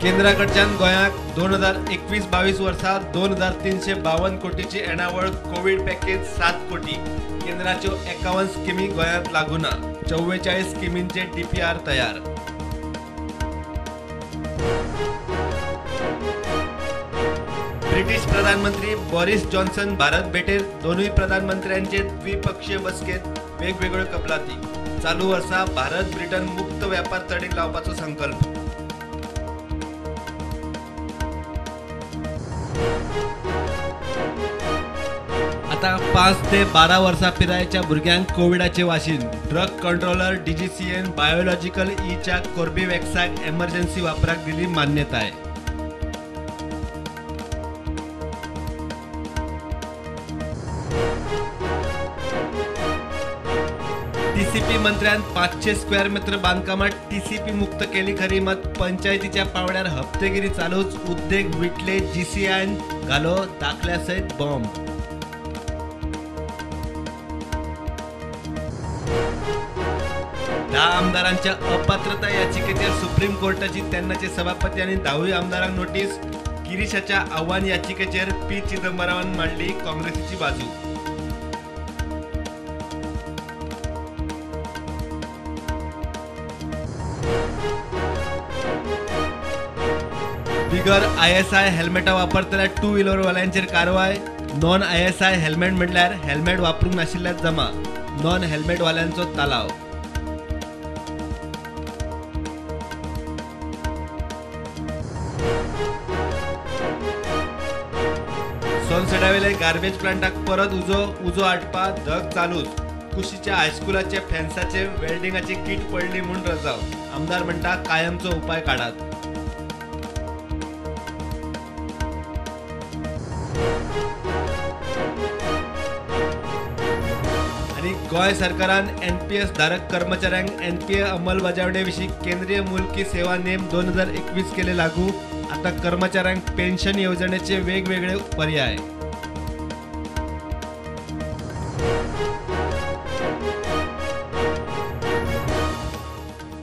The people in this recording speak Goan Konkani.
केंद्राकडच्यान गोंयाक 2021-22 वर्सा 2352 कोटीची येणावळ, कोवीड पॅकेज 7 कोटी. केंद्राच्यो 51 स्किमी गोंयांत लागू ना, 44 स्किमींचे डीपीआर तयार. ब्रिटीश प्रधानमंत्री बॉरिस जॉन्सन भारत भेटेर, दोनूय प्रधानमंत्र्यांचे द्विपक्षीय बसकेत वेगवेगळ्यो कबलाती. चालू वर्सा भारत ब्रिटन मुक्त व्यापार तडीक लावपाचो संकल्प. आता 5 ते 12 वर्सां पिरायेच्या भुरग्यांक कोविडाचे वाशीन. Drug controller DGCN biological ईच्या कोर्बेवॅक्साक emergency वापराक दिली मान्यताय. टीसीपी मंत्र्यान 500 स्क्वेअर मीटर बांधकामात टीसीपी मुक्त केली खरी, मात पंचायतीच्या पावड्यार हप्तेगिरी चालूच. उद्देग विटले जीसीआयन घालो दाखल्यासयत बॉम्ब. धा आमदारांच्या अपात्रता याचिकेचेर सुप्रीम कोर्टाची तेन्नाचे सभापती आनी 10 आमदारांक नोटीस. गिरीशाच्या आव्हान याचिकेचेर पी चिदंबरान मांडली काँग्रेसीची बाजू. बिगर आयएसआय हेल्मेटां वापरतल्या टू व्हिलरवाल्यांचेर कारवाय. नॉन आयएसआय हेल्मेट म्हटल्यार हेल्मेट वापरूंक नाशिल्ल्यात जमा. नॉन हेल्मेटवाल्यांचो तालाव. सोनसड्यावेले गार्बेज प्लांटाक परत उजो, उजो आटपा धग चालूच. कुशीच्या हायस्कुलाचे फेन्साचे वेल्डिंगाची कीट पडली म्हूण रजाव. आमदार म्हणटा कायमचो उपाय काडात. आनी गोंय सरकारान एनपीएस धारक कर्मचाऱ्यांक एनपीए अंमलबजावणे विशीं केंद्रीय मुलकी सेवा नेम 2021 केले लागू. आता कर्मचाऱ्यांक पेन्शन येवजणेचे वेगवेगळे पर्याय.